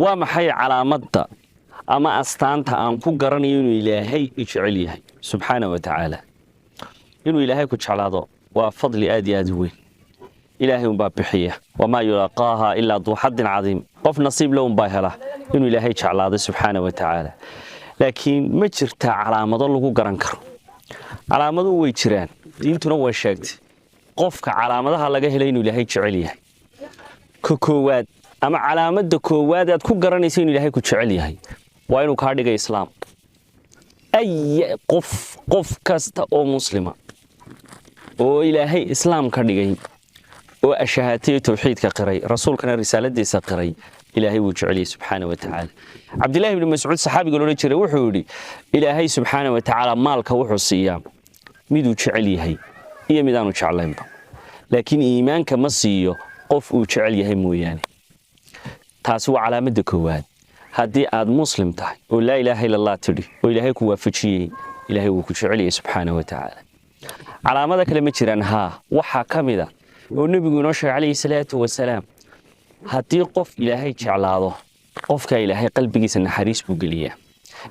Waa maxay calaamadda ama astaanta aan ku garanayo inuu Ilaahay i jecel yahay subxaana wa tacaala? Inuu Ilaahay ku jeclaado waa fadli aad iyo aad u weyn. Ilaahay unbaa bixiya. وما يلقاها إلا ذو حظ عظيم. Qof nasiib le unbaa hela inuu Ilaahay jeclaado subxaana wa tacaala. Laakiin ma jirtaa calaamado lagu garan karo? Calaamaduhu way jiraan, diintuna way sheegtay qofka calaamadaha laga helay inuu Ilaahay jecel yahay. Ka koowaad ama calaamadda koowaad aad ku garanaysa inuu Ilaahay ku jecel yahay waa inuu kaa dhigay Islaam. Ay qof, qof kasta oo Muslima oo Ilaahay Islaam ka dhigay oo ashahaatay, towxiidka qiray, Rasuulkana risaaladiisa qiray, Ilaahay wuu jeceliyey subxaana wa tacaala. Cabdillahi ibni Mascuud, saxaabiga loodhan jiray, wuxuu yidhi: Ilaahay subxaana wa tacaala maalka wuxuu siiyaa miduu jecel yahay iyo midaanu jeclaynba, laakiin iimaanka ma siiyo qof uu jecel yahay mooyaane. Taasi waa calaamadda koowaad. Haddii aad Muslim tahay oo laa ilaaha illa Allah tidhi oo Ilaahay ku waafajiyey, Ilaahay wuu ku jecelyahay subxaana wa tacaala. Calaamada kale ma jiraan? Haa, waxaa ka mid a oo Nebigu inoo sheegay calayhi salaatu wasalaam, haddii qof Ilaahay jeclaado, qofka Ilaahay qalbigiisa naxariis buu geliyaa.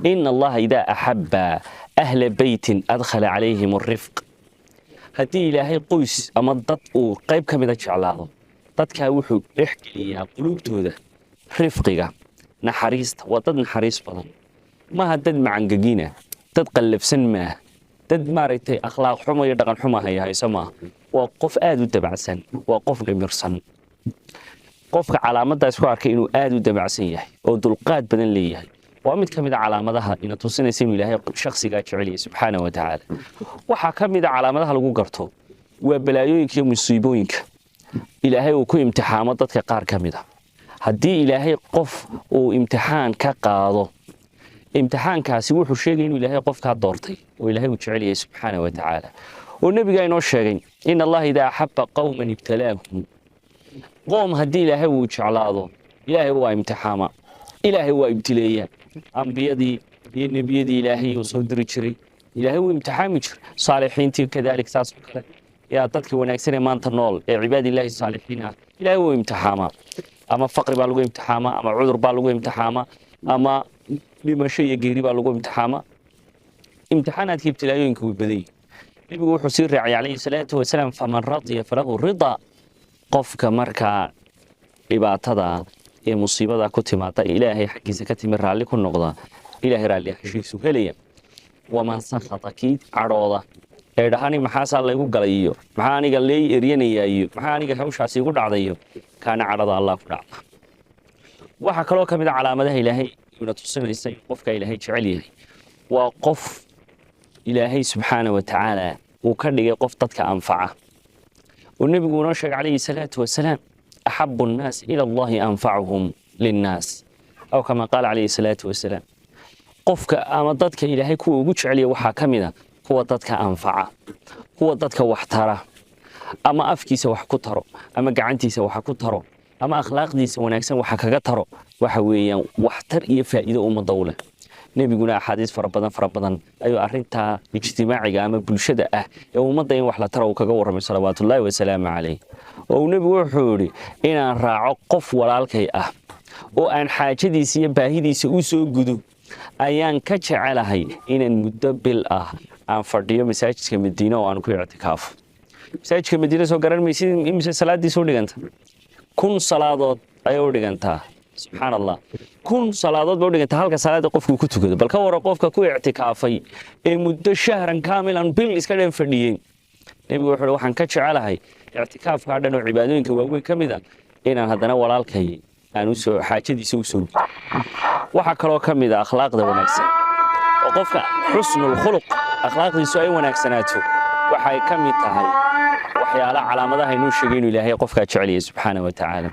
إن الله إذا أحب أهل بيت أدخل عليهم الرفق. Haddii Ilaahay qoys ama dad uu qayb ka mida jeclaado, dadkaa wuxuu dhex geliyaa quluubtooda rifqiga, naxariista. Waa dad naxariis badan, maaha dad macangegina, dad qallafsan maaha, dad maaragtay akhlaaq xumo iyo dhaqan xuma haya hayso maaha. Waa qof aada u dabacsan, waa qof dhimirsan. Qofka calaamaddaas ku arkay inuu aada u dabacsan yahay oo dulqaad badan leeyahay waa mid ka mid a calaamadaha ina tusinaysa inuu Ilaahay shakhsigaa jecelyahay subxaana wa tacaala. Waxaa ka mid a calaamadaha lagu garto waa balaayooyinka iyo musiibooyinka Ilaahay uu ku imtixaamo dadka qaar ka mid a. Haddii Ilaahay qof uu imtixaan ka qaado, imtixaankaasi wuxuu sheegay inuu Ilaahay qofkaa doortay oo Ilaahay uu jecel yahay subxaana wa tacaala. Oo Nebigaa inoo sheegay: إن الله إذا أحب قوما ابتلاهم. Qoom haddii Ilaahay uu jeclaado, Ilaahay waa imtixaama, Ilaahay waa ibtileeya. Ambiyadii iyo nebiyadii Ilaahay uu soo diri jiray, Ilaahay wuu imtixaami jiray. Saalixiintii kadalik, saas oo kale. Yaa dadka wanaagsan ee maanta nool ee cibaadillaahi saalixiin ah, Ilaahay wuu imtixaamaa. Ama faqri baa lagu imtixaamaa, ama cudur baa lagu imtixaamaa, ama dhimasho iyo geeri baa lagu imtixaamaa. Imtixaanaadka, ibtilaayooyinka way badan yihin. Nebigu wuxuu sii raacay calayhi salaatu wasalaam: فمن رضي فله الرضا. Qofka markaa dhibaatada iyo musiibada ku timaada Ilaahay xaggiisa ka timi raalli ku noqda, Ilaahay raalli ahaanshihiisu helaya. ومن سخط, kii cadhooda ee dhahani maxaasaa laygu galay iyo maxaa aniga leey eryanayaa iyo maxaa aniga hawshaasi igu dhacday iyo kaana cadhada Allah ku dhacda. Waxaa kaloo ka mid a calaamadaha Ilaahay ina tusinaysa in qofka Ilaahay jecel yahay waa qof Ilaahay subxaana wa tacaala uu ka dhigay qof dadka anfaca, oo Nebigu inoo sheegay calayhi salaatu wasalaam: أحب الناس إلى الله أنفعهم للناس، أو كما قال عليه الصلاة والسلام. Qofka ama dadka Ilaahay kuwa ugu jeceliya waxaa ka mid a kuwa dadka anfaca, kuwa dadka wax tara, ama afkiisa wax ku taro, ama gacantiisa wax ku taro, ama akhlaaqdiisa wanaagsan waxa kaga taro. Waxa weeyaan waxtar iyo faa'iido ummadda u leh. Nebiguna axaadiis fara badan, fara badan ayuu arrintaa ijtimaaciga ama bulshada ah ee ummadda in wax la taro uu kaga warramay salawaatullaahi wasalaamu calayh. Oo uu Nebigu wuxuu yidhi: inaan raaco qof walaalkay ah oo aan xaajadiisa iyo baahidiisa u soo gudo ayaan ka jecelahay inaan muddo bil ah aan fadhiyo masaajidka Madiine oo aan ku ictikaafo. Masaajidka Madiine soo garan maysid imise salaadiisa u dhiganta? 1000 salaadood ayay u dhigantaa. Subxaan Allah, 1000 salaadood ba u dhigantaa halka salaada qofku ku tukado. Bal ka waran qofka ku ictikaafay ee muddo شهرا كاملا, bil iska dhan fadhiyey? Nebigu wuxuu waxaan ka jecelahay ictikaafkaa dhan oo cibaadooyinka waaweyn ka mid a inaan haddana walaalkay aan usoo xaajadiisa usoo gudo. Waxaa kaloo ka mid a akhlaaqda wanaagsan oo qofka حسن الخلق, akhlaaqdiisu ay wanaagsanaato, waxay ka mid tahay waxyaala calaamadaha inuu sheegay inuu Ilaahay qofkaa jeceliyay subxaana wa tacaala.